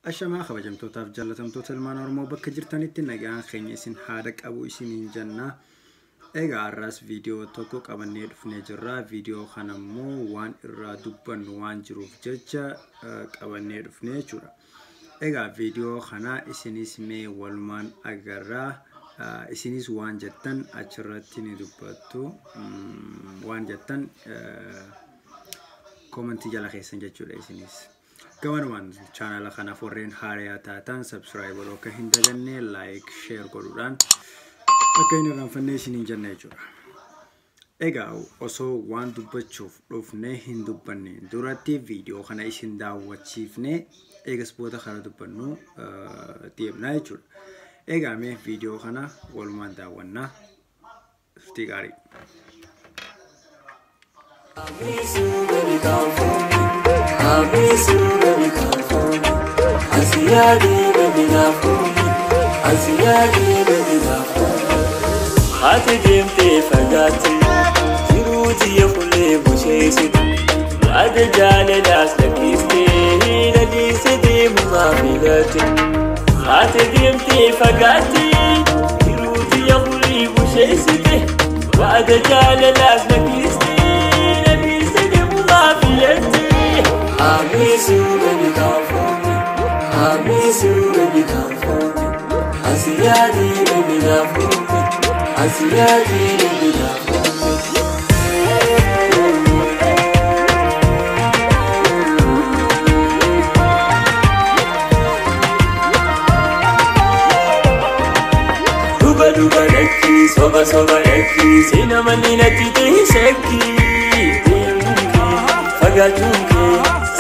Ashamaa kabajamtootaaf jaallatamtoota ilmaan Oromoo bakka jirtanitti nagaan keenya isin haadha qabu isiniin jenna. Egaa har'as viidiyoo tokko qabannee dhufnee jirra. Viidiyoo kana immoo waan irraa dubbannu waan jiruuf jecha qabannee dhufnee jechuudha. Egaa viidiyoo kana isinis mee walumaan agarraa. Isinis waan jettan achirratti ni dubbattu. Waan jettan koomentii jala keessan jechuudha isinis. Gabanumaan chaanala kanaaf warreen haaraa taatan subscribe godhuu akka hin daganne, like, share godhuudhaan akka hin irraanfanne isiniin jenna jechuudha. Egaa osoo waan dubbachuuf dhufnee hin dubbanne duratti viidiyoo kana isin daawwachiifnee eegas booda kana dubbannu deemnaa jechuudha. Egaa mee viidiyoo kana walumaan daawwannaa. Turtii gaarii. I miss you, baby, come for me. I miss you, baby, come for me. Asiyadi, baby, love for me. Asiyadi, baby, love for me. Ati deemtee fagaatte, jiruu tiyya fuullee busheessite. Waada jaalalaas lakkistee, laliise deemumaa filatte. Ati deemtee fagaatte, jiruu tiyya fuullee busheessite. Waada jaalalaas lakkistee, laliise deemumaa filatte. I miss you, baby, come for me. I miss you, baby, come for me. Asiyadi, baby, love for me. Asiyadi, baby, love for me. Duba duba lakki, soba soba lakki, sina manni natti ta'e shakki. Deemuun kee, fagaachuun kee,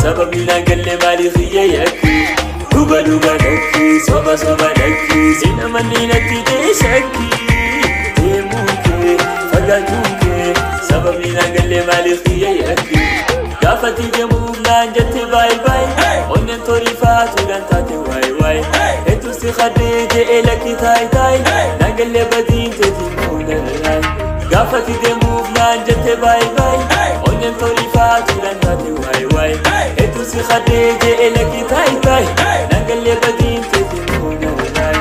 sababni naan galle maaliif xiyya yakki? Duba duba lakki, soba soba lakki, sina manni natti ta'e shakki. Deemuun kee, fagaachuun kee, sababni naan galle maaliif xiyya yakki? Gaafati deemuuf naan jette baay baay, onneen torifaatuudhaan taate waay waay. Hedduu si khadee je'ee lakki taay taay, naan galle badiin teetii muunarraay. Gaafati deemuuf naan jette baay baay, onneen torifaatuudhaan taate waay waay. Hedduu si khadee je'ee lakki taay taay, naan galle badiin teetii muunarraay.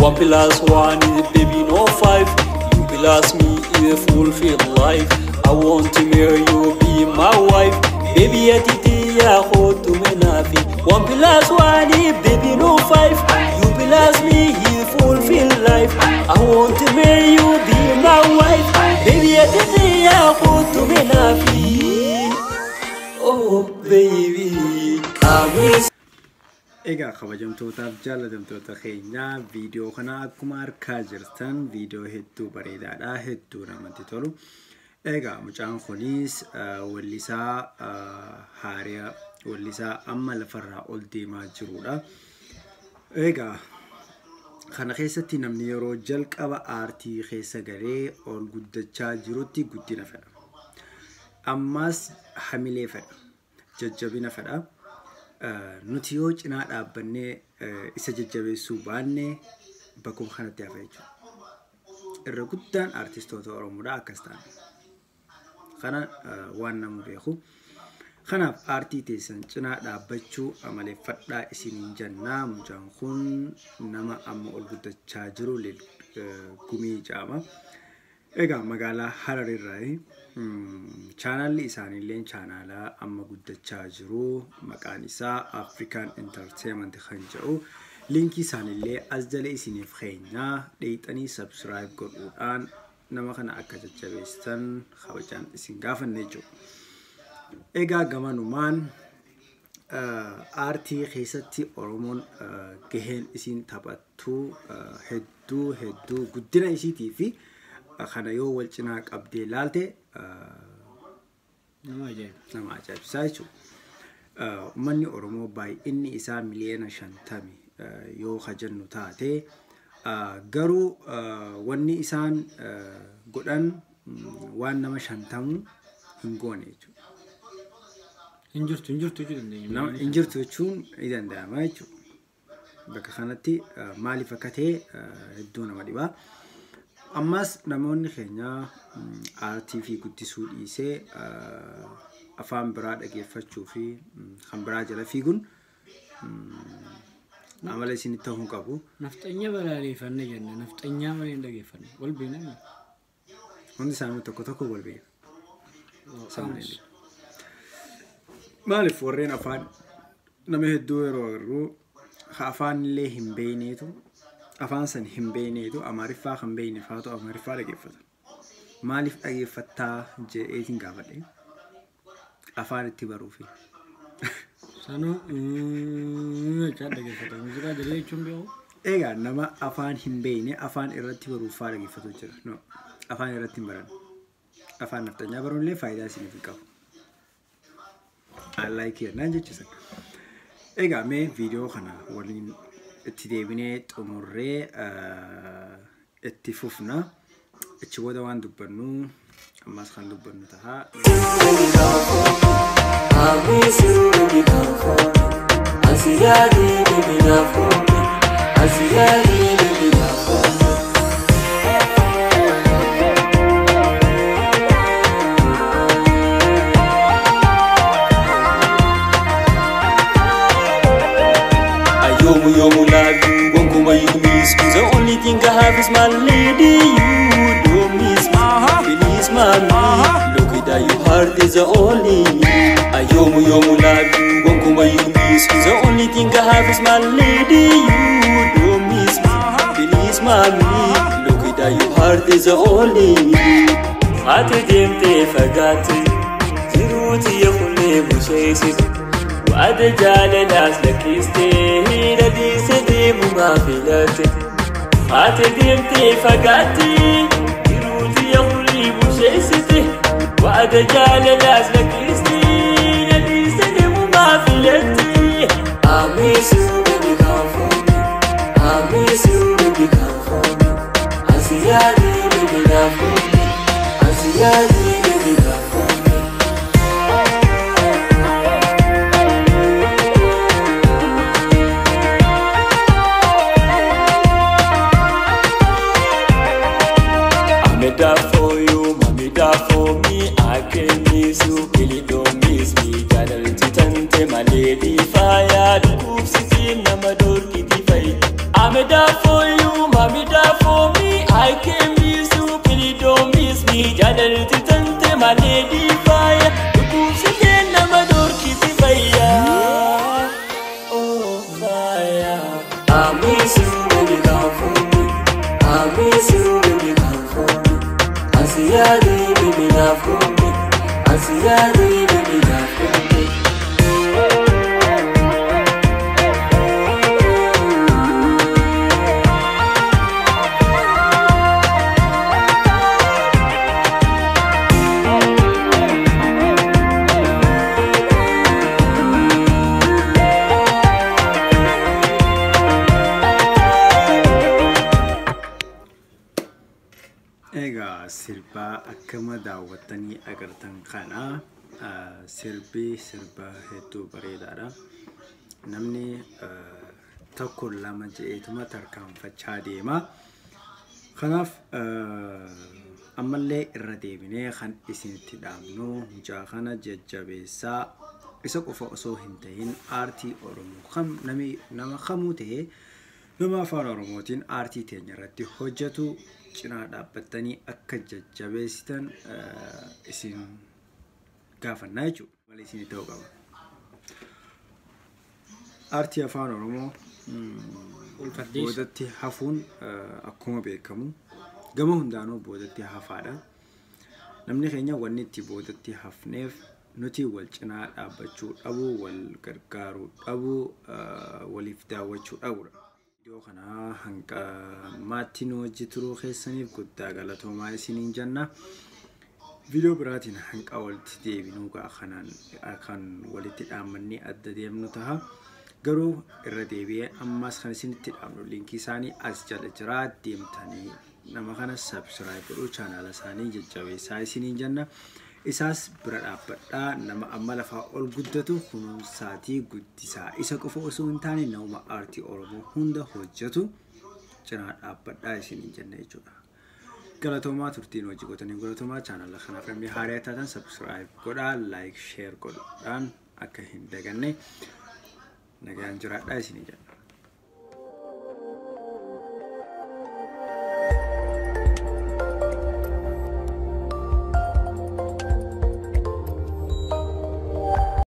One plus one is baby no five. You plus me is a fulfilled life. I want to marry you, be my wife. Baby atiti ya khotu menafi. One plus one is baby no five. You plus me is fulfilled life. I want to marry you, be my wife. Baby atiti ya khotu menafi. Oh baby. I miss Egaa kabajamtootaaf jaallatamtoota keenyaa, viidiyoo kana akkuma argaa jirtan viidiyoo hedduu bareedaadha, hedduu namatti tolu. Egaa mucaan kunis weellisaa haaraa, weellisaa amma lafarraa ol deemaa jirudha. Egaa kana keessatti namni yeroo jalqaba aartii keessa galee ol guddachaa jirutti guddina fedha. Ammas hamilee fedha, jajjabina fedha. Nuti yoo cinaa dhaabbannee isa jajjabeessuu baanne bakkuma kanatti hafa jechuudha. Irra guddaan aartistoota Oromoodha akkas ta'an. Kana waan nama beeku. Kanaaf aartii teessan cinaa dhaabbachuu amaleeffadhaa isiniin jennaa. Mucaan kun nama amma ol guddachaa jiru Gumii jedhama. Egaa magaalaa Harar irraa chaanaalli isaaniillee chaanaala amma guddachaa jiru, maqaan isaa African Entertainment kan jedhu, liinkii isaaniillee as jala isiniif keenyaa, dheeyxanii subscribe godhuudhaan nama kana akka jajjabeessitan kabajaan isin gaafanne jechuudha. Egaa gamanumaan aartii keessatti Oromoon gaheen isiin taphattu hedduu hedduu guddina isiitii fi kana yoo wal cinaa qabdee ilaalte Nama ajaa'iba. Nama ajaa'ibsiisaa jechuudha. Uummanni Oromoo baay'inni isaa 50 miliyoona yoo kajennu taate, garuu wanni isaan godhan waan nama 50 hin goone jechuudha. Hin jirtu, hin jirtu jechuu dandeenya. Nama hin jirtu jechuun ni danda'ama jechuudha. Bakka kanatti maaliif akka ta'e hedduu nama dhiba. Ammas namoonni keenya aartii fi guddisuu dhiisee afaan biraa dhageeffachuu fi kan biraa jala fiiguun Amala isinitti ta'uu hin qabu. Nafxanya balaaleffanne jenna. Nafxanyaa malee hin dhageeffanne. Wal beekna. Hundi isaanii tokko tokko wal beeku. Isaan maaliif warreen afaan nama hedduu yeroo agarru afaan illee hin beekneetu afaan san hin beekneetu Amaariffaa kan beekne faatu Amaariffaa dhageeffata. Maaliif dhageeffattaa jedheetiin gaafadhe afaan itti baruufi. Sanuu jechaa dhageeffata. Muuziqaa jedhee jechuun beeku. Egaa nama afaan hin beekne afaan irratti baruufaa dhageeffatu jira. No, afaan irratti hin baran. Afaan nafxanyaa baruun illee faayidaa isiniif hin qabu. I like it. Naan jechisan. Egaa mee viidiyoo kana waliin itti deebinee xumurree itti fufna. Achi booda waan dubbannu ammas kan dubbannu ta'a. I miss you, baby, come for me. Asiyadi, baby, love for me. Asiyadi, baby, love for me. Yomu yomu love you, Gonkuma you miss me. The only thing I have is my lady, you don't miss me. Please, mommy, look at that, your heart is the only me. Ayomu yomu love you, Gonkuma you miss me. The only thing I have is my lady, you don't miss me. Please, mommy, look at that, your heart is the only me. Ati deemtee fagaate, jiruuti yaqulee busheessite. Waada jaalalaas lakkistee dhadhiise deemumaa filate. Ati deemtee fagaate, jiruuti yaqulee busheessite. Waada jaalalaas lakkistee dhadhiise deemumaa filate. I miss you, baby, come for me. I miss you, baby, come for me. Asiyadi, baby, love for me. Asiyadi, baby, love for me. I'm die for you, mommy die for me. I can miss you, really don't miss me. Jaalalti tante my lady fire, dhukkubsiti nama dorkiti fayi. I'm die for you, mommy die for me. I can miss you, really don't miss me. Jaalalti tante my lady fire, dhukkubsiti nama dorkiti fayya. Oh fire. I miss you, baby, come for me. I miss you, baby, come for me. Asiyadi, baby, love for me. Asiyadi, baby, love for me. Egaa sirbaa akkama daawwattanii agartan kana sirbi sirba hedduu bareedaadha. Namni tokko lama je'eetuma tarkaanfachaa deema. Kanaaf ammallee irra deebinee kan isinitti dhaabnu mucaa kana jajjabeessaa isa qofa osoo hin ta'in aartii Oromoo kam nama kamuu ta'ee nama afaan Oromootiin aartii teenya irratti hojjetu cinaa dhaabbattanii akka jajjabeessitan isin gaafannaa jechuudha. Malee isin ta'uu qaba. Aartii afaan Oromoo boodatti hafuun akkuma beekamu gama hundaanuu boodatti hafaadha. Namni keenya wanni itti boodatti hafneef nuti wal cinaa dhaabbachuu dhabuu, wal gargaaruu dhabuu, waliif daawwachuu dhabuudha. Viidiyoo kana hanga ammaatti nu wajji turuu keessaniif guddaa galatoomaa isiniin jenna. Viidiyoo biraatiin hanga walitti deebinuu kanaan kan walitti dhaammannee adda deemnu ta'a. Garuu irra deebi'ee ammas kan isinitti dhaamnu liinkii isaanii as jala jira deemtanii nama kana subscribe godhuu chaanaala isaanii jajjabeessaa isiniin jenna. Isaas bira dhaabbadhaa nama amma lafaa ol guddatu kunuunsaatii guddisaa isa qofa osoo hin taane nama aartii Oromoo hunda hojjetu cinaa dhaabbadhaa isiniin jenna jechuudha. Galatoomaa turtiin hojii gootanii galatoomaa chaanaala kanaaf namni haaraa taatan subscribe godhaa, like, share godhuudhaan akka hin daganne nagaan jiraadhaa isiniin jenna.